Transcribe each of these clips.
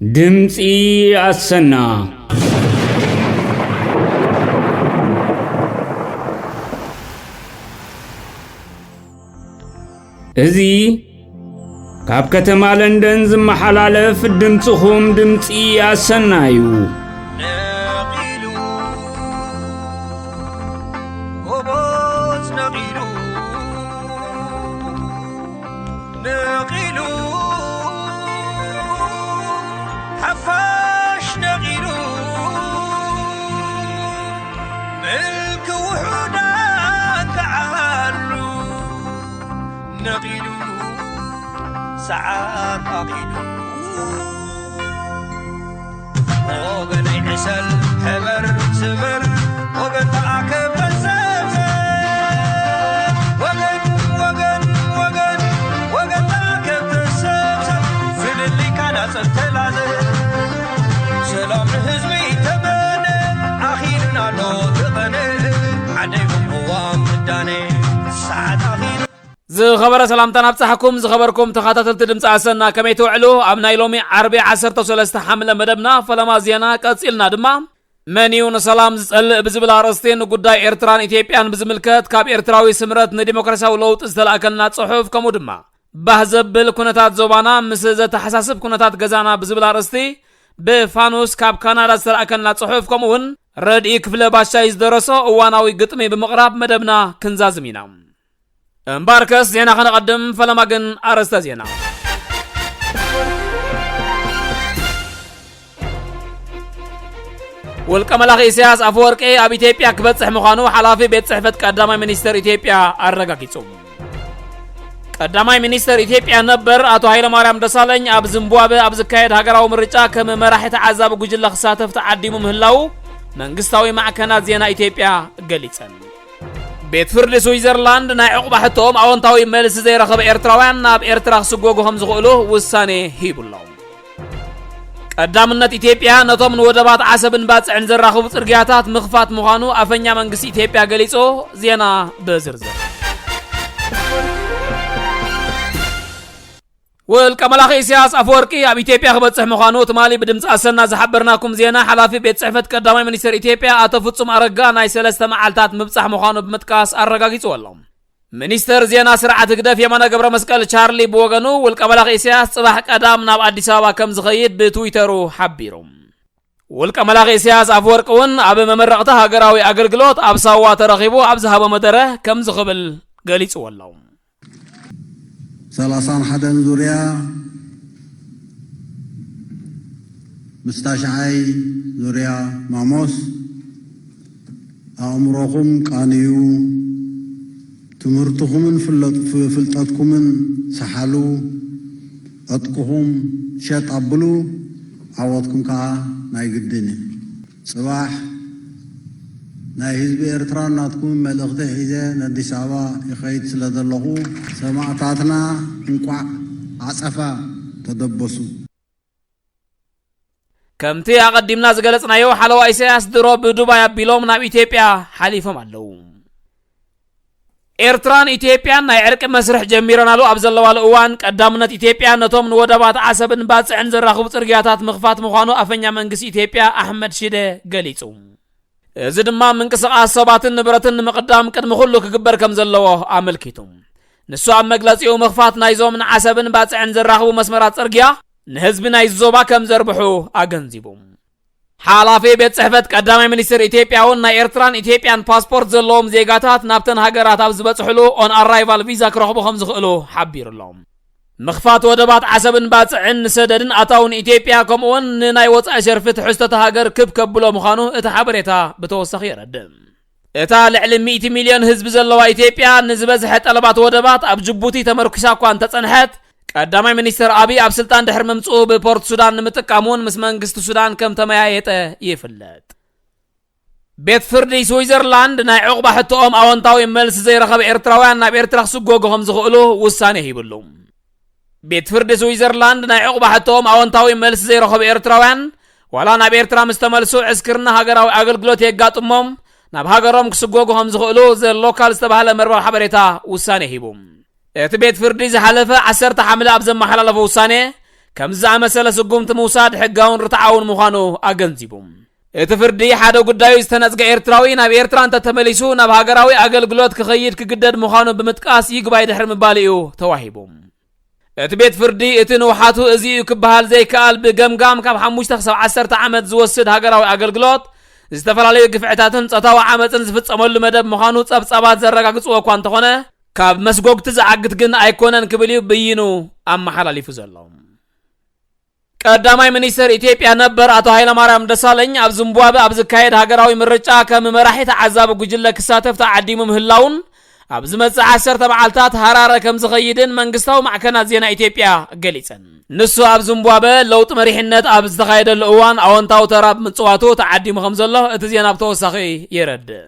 ድምፂ ኣሰና። እዚ ካብ ከተማ ለንደን ዝመሓላለፍ ድምፅኹም ድምፂ ኣሰና እዩ። ነቒሉ፣ ጎቦት ነቒሉ፣ ነቒሉ፣ ሓፋሽ ነቒሉ፣ ምልኪ ውሑዳን ክዓሉ ነቒሉ፣ ሰዓት ኣኺሉ። ወገነይ ዕሰል፣ ሕበር፣ ስበር፣ ወገን ተኣከብ፣ ተሰብሰብ። ወገን፣ ወገን፣ ወገን፣ ወገን ተኣከብ፣ ተሰብሰብ። ፍልልይካ ናጸብ፣ ተላዘብ። ሰላም ንህዝቢ ተመነ፣ ኣኺሉና ኣሎ እቲ ቐነ። ዓደይ ቅዋም ምዳነ፣ ሰዓት ኣኺሉ። ዝኸበረ ሰላምታና ኣብጻሕኩም። ዝኸበርኩም ተኸታተልቲ ድምፂ ኣሰና፣ ከመይ ትውዕሉ? ኣብ ናይ ሎሚ ዓርቢ ዓሰርተ ሰለስተ ሓምለ መደብና ፈለማ ዜና ቀጺልና ድማ፣ መን እዩ ንሰላም ዝጸልእ ብዝብል ኣርእስቲ፣ ንጉዳይ ኤርትራን ኢትዮጵያን ብዝምልከት ካብ ኤርትራዊ ስምረት ንዲሞክራሲያዊ ለውጢ ዝተላእከልና ጽሑፍ፣ ከምኡ ድማ ባህ ዘብል ኩነታት ዞባና ምስ ዘተሓሳስብ ኩነታት ገዛና ብዝብል ኣርእስቲ ብፋኑስ ካብ ካናዳ ዝተላእከልና ጽሑፍ፣ ከምኡ እውን ረድኢ ክፍለ ባሻይ ዝደረሶ እዋናዊ ግጥሚ ብምቕራብ መደብና ክንዛዝም ኢና። እምበኣርከስ ዜና ከነቐድም፣ ፈለማ ግን ኣርእስተ ዜና። ውልቀ መላኺ ኢሳያስ ኣፈወርቂ ኣብ ኢትዮጵያ ክበጽሕ ምዃኑ ሓላፊ ቤት ጽሕፈት ቀዳማይ ሚኒስተር ኢትዮጵያ ኣረጋጊጹ። ቀዳማይ ሚኒስተር ኢትዮጵያ ነበር ኣቶ ሃይለማርያም ደሳለኝ ኣብ ዚምባብወ ኣብ ዝካየድ ሃገራዊ ምርጫ ከም መራሒ ተዓዛቢ ጉጅለ ክሳተፍ ተዓዲሙ ምህላዉ መንግስታዊ ማዕከናት ዜና ኢትዮጵያ ገሊጸን። ቤት ፍርዲ ስዊዘርላንድ ናይ ዕቑባ ሕቶኦም ኣወንታዊ መልሲ ዘይረኸበ ኤርትራውያን ናብ ኤርትራ ክስጎጉ ከም ዝኽእሉ ውሳኔ ሂቡ ኣሎ። ቀዳምነት ኢትዮጵያ ነቶም ንወደባት ዓሰብን ባጽዕን ዘራኽቡ ጽርግያታት ምኽፋት ምዃኑ ኣፈኛ መንግስቲ ኢትዮጵያ ገሊጹ። ዜና ብዝርዝር። ውልቀ መላኺ ኢሳያስ ኣፈወርቂ ኣብ ኢትዮጵያ ክበጽሕ ምዃኑ ትማሊ ብድምፂ ኣሰና ዝሓበርናኩም ዜና ሓላፊ ቤት ጽሕፈት ቀዳማይ ሚኒስትር ኢትዮጵያ ኣቶ ፍጹም ኣረጋ ናይ ሰለስተ መዓልታት ምብጻሕ ምዃኑ ብምጥቃስ ኣረጋጊጽዎ ኣሎ። ሚኒስተር ዜና ስርዓት ህግደፍ የማነ ገብረ መስቀል ቻርሊ ብወገኑ ውልቀ መላኺ ኢሳያስ ጽባሕ ቀዳም ናብ ኣዲስ ኣበባ ከም ዝኸይድ ብትዊተሩ ሓቢሩ። ውልቀ መላኺ ኢሳያስ ኣፈወርቂ እውን ኣብ መመረቕታ ሃገራዊ ኣገልግሎት ኣብ ሳዋ ተረኺቡ ኣብ ዝሃቦ መደረ ከምዚ ክብል ገሊጽዎ ኣሎ። ሰላሳን ሓደን ዙርያ ምስ ታሽዓይ ዙርያ ማሞስ ኣእምሮኹም ቃንዩ፣ ትምህርትኹምን ፍለጥ- ፍ- ፍልጠትኩምን ሰሓሉ፣ ዕጥቅኹም ሸጥ ኣብሉ፣ ዓወትኩም ከኣ ናይ ግድን እዩ። ጽባሕ ናይ ህዝቢ ኤርትራን ናትኩምን መልእኽቲ ሒዘ ንኣዲስ ኣበባ ይኸይድ ስለ ዘለኹ፣ ሰማእታትና እንቋዕ ዓጸፋ ተደበሱ። ከምቲ ኣቐዲምና ዝገለጽናዮ፣ ሓለዋ ኢሳያስ ድሮ ብዱባይ ኣቢሎም ናብ ኢትዮጵያ ሓሊፎም ኣለዉ። ኤርትራን ኢትዮጵያን ናይ ዕርቂ መስርሕ ጀሚረናሉ ኣብ ዘለዋሉ እዋን፣ ቀዳምነት ኢትዮጵያ ነቶም ንወደባት ዓሰብን ባጽዕን ዘራኽቡ ጽርግያታት ምኽፋት ምዃኑ ኣፈኛ መንግስቲ ኢትዮጵያ ኣሕመድ ሽደ ገሊጹ። እዚ ድማ ምንቅስቓስ ሰባትን ንብረትን ንምቕዳም ቅድሚ ኩሉ ክግበር ከም ዘለዎ ኣመልኪቱ። ንሱ ኣብ መግለጺኡ፣ ምኽፋት ናይዞም ንዓሰብን ባጽዕን ዘራኽቡ መስመራት ጽርግያ ንህዝቢ ናይ ዞባ ከም ዘርብሑ ኣገንዚቡ። ሓላፊ ቤት ጽሕፈት ቀዳማይ ሚኒስትር ኢትዮጵያ እውን ናይ ኤርትራን ኢትዮጵያን ፓስፖርት ዘለዎም ዜጋታት ናብተን ሃገራት ኣብ ዝበጽሕሉ on arrival visa ክረኽቡ ከም ዝኽእሉ ሓቢሩ ኣሎ። ምኽፋት ወደባት ዓሰብን ባጽዕን ንሰደድን ኣታውን ኢትዮጵያ ከምኡውን ንናይ ወጻኢ ሸርፊ ትሕዝቶ እታ ሃገር ክብ ከብሎ ምዃኑ እቲ ሓበሬታ ብተወሳኺ የረድእ። እታ ልዕሊ ሚእቲ ሚልዮን ህዝቢ ዘለዋ ኢትዮጵያ ንዝበዝሐ ጠለባት ወደባት ኣብ ጅቡቲ ተመርኲሳ እኳ እንተጸንሐት፣ ቀዳማይ ሚኒስተር ኣብይ ኣብ ስልጣን ድሕሪ ምምጽኡ ብፖርት ሱዳን ንምጥቃም እውን ምስ መንግስቲ ሱዳን ከም ተመያየጠ ይፍለጥ። ቤት ፍርዲ ስዊዘርላንድ ናይ ዑቕባ ሕቶኦም ኣወንታዊ መልሲ ዘይረኸበ ኤርትራውያን ናብ ኤርትራ ክስጎጉ ከም ዝኽእሉ ውሳኔ ሂብሉ። ቤት ፍርዲ ስዊዘርላንድ ናይ ዑቕባ ሕቶኦም ኣወንታዊ መልሲ ዘይረኸቡ ኤርትራውያን ዋላ ናብ ኤርትራ ምስ ተመልሱ ዕስክርና ሃገራዊ ኣገልግሎት የጋጥሞም፣ ናብ ሃገሮም ክስጎጉ ከም ዝኽእሉ ዘ ሎካል ዝተባህለ መርበብ ሓበሬታ ውሳኔ ሂቡ። እቲ ቤት ፍርዲ ዝሓለፈ ዓሰርተ ሓምለ ኣብ ዘመሓላለፎ ውሳኔ፣ ከምዚ ዝኣመሰለ ስጉምቲ ምውሳድ ሕጋውን ርትዓውን ምዃኑ ኣገንዚቡ። እቲ ፍርዲ ሓደ ጉዳዩ ዝተነጽገ ኤርትራዊ ናብ ኤርትራ እንተተመሊሱ ናብ ሃገራዊ ኣገልግሎት ክኸይድ ክግደድ ምዃኑ ብምጥቃስ ይግባይ ድሕሪ ምባል እዩ ተዋሂቡ። እቲ ቤት ፍርዲ እቲ ንውሓቱ እዚ እዩ ክበሃል ዘይከኣል ብገምጋም ካብ ሓሙሽተ ክሳብ ዓሰርተ ዓመት ዝወስድ ሃገራዊ ኣገልግሎት ዝተፈላለዩ ግፍዕታትን ጾታዊ ዓመፅን ዝፍጸመሉ መደብ ምዃኑ ጸብጻባት ዘረጋግጽዎ እኳ እንተኾነ ካብ መስጎግቲ ዝዓግት ግን ኣይኮነን ክብል እዩ ብይኑ ኣመሓላሊፉ ዘሎ። ቀዳማይ ሚኒስትር ኢትዮጵያ ነበር ኣቶ ሃይለማርያም ደሳለኝ ኣብ ዝምባብዌ ኣብ ዝካየድ ሃገራዊ ምርጫ ከም መራሒ ተዓዛቢ ጉጅለ ክሳተፍ ተዓዲሙ ምህላውን ኣብ ዝመጽእ ዓሰርተ መዓልታት ሃራረ ከም ዝኸይድን መንግስታዊ ማዕከናት ዜና ኢትዮጵያ ገሊጸን። ንሱ ኣብ ዝምባብዌ ለውጢ መሪሕነት ኣብ ዝተኻየደሉ እዋን ኣወንታዊ ተራ ብምጽዋቱ ተዓዲሙ ከም ዘሎ እቲ ዜና ብተወሳኺ የረድእ።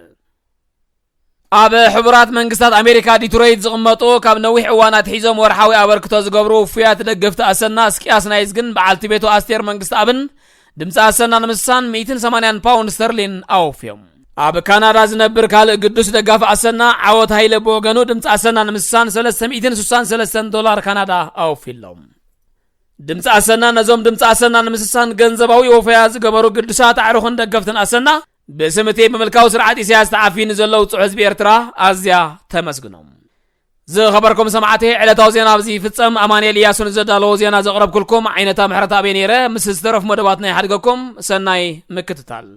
ኣብ ሕቡራት መንግስታት ኣሜሪካ ዲትሮይት ዝቕመጡ ካብ ነዊሕ እዋን ኣትሒዞም ወርሓዊ ኣበርክቶ ዝገብሩ ውፉያት ደገፍቲ ኣሰና እስቅያስ ናይዝግን በዓልቲ ቤቱ ኣስቴር መንግስተኣብን ድምፂ ኣሰና ንምስሳን ሚእትን ሰማንያን ፓውንድ ስተርሊን ኣወፍዮም። ኣብ ካናዳ ዝነብር ካልእ ግዱስ ደጋፊ ኣሰና ዓወት ሃይለ ብወገኑ ድምፂ ኣሰና ንምስሳን ሰለስተ ሚእትን ስሳን ሰለስተን ዶላር ካናዳ ኣወፊሎም። ድምፂ ኣሰና ነዞም ድምፂ ኣሰና ንምስሳን ገንዘባዊ ወፈያ ዝገበሩ ግዱሳት ኣዕሩኽን ደገፍትን ኣሰና ብስም እቲ ብምልካዊ ስርዓት ኢሳያስ ተዓፊኑ ዘሎ ውፁዕ ህዝቢ ኤርትራ ኣዝያ ተመስግኖም። ዝኸበርኩም ሰማዕቲ፣ ዕለታዊ ዜና ኣብዚ ይፍጸም። ኣማኑኤል ኢያሱ ንዘዳለዎ ዜና ዘቕረብኩልኩም ዓይነታ ምሕረት ኣበይ ነይረ። ምስ ዝተረፉ መደባትና ይሓድገኩም። ሰናይ ምክትታል።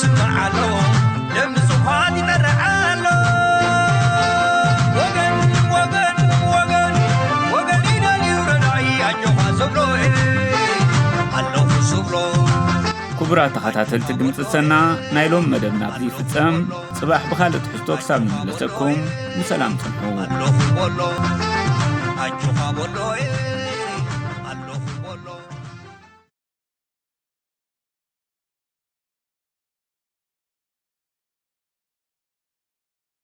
ስማዕ ኣሎ፣ ደም ንጹሃት ይመርሕ ኣሎ። ወገን፣ ወገን፣ ወገን፣ ወገን ይደልዩ ረዳኢ ኣጆኻ ዝብሎ፣ ኣለኹ ዝብሎ። ክቡራት ተኸታተልቲ ድምፂ ሰና፣ ናይ ሎም መደብና ኣብዚ ይፍጸም። ጽባሕ ብኻልእ ትሕዝቶ ክሳብ ንምለሰኩም ብሰላም ጽንሑ። ኣለኹ በሎ።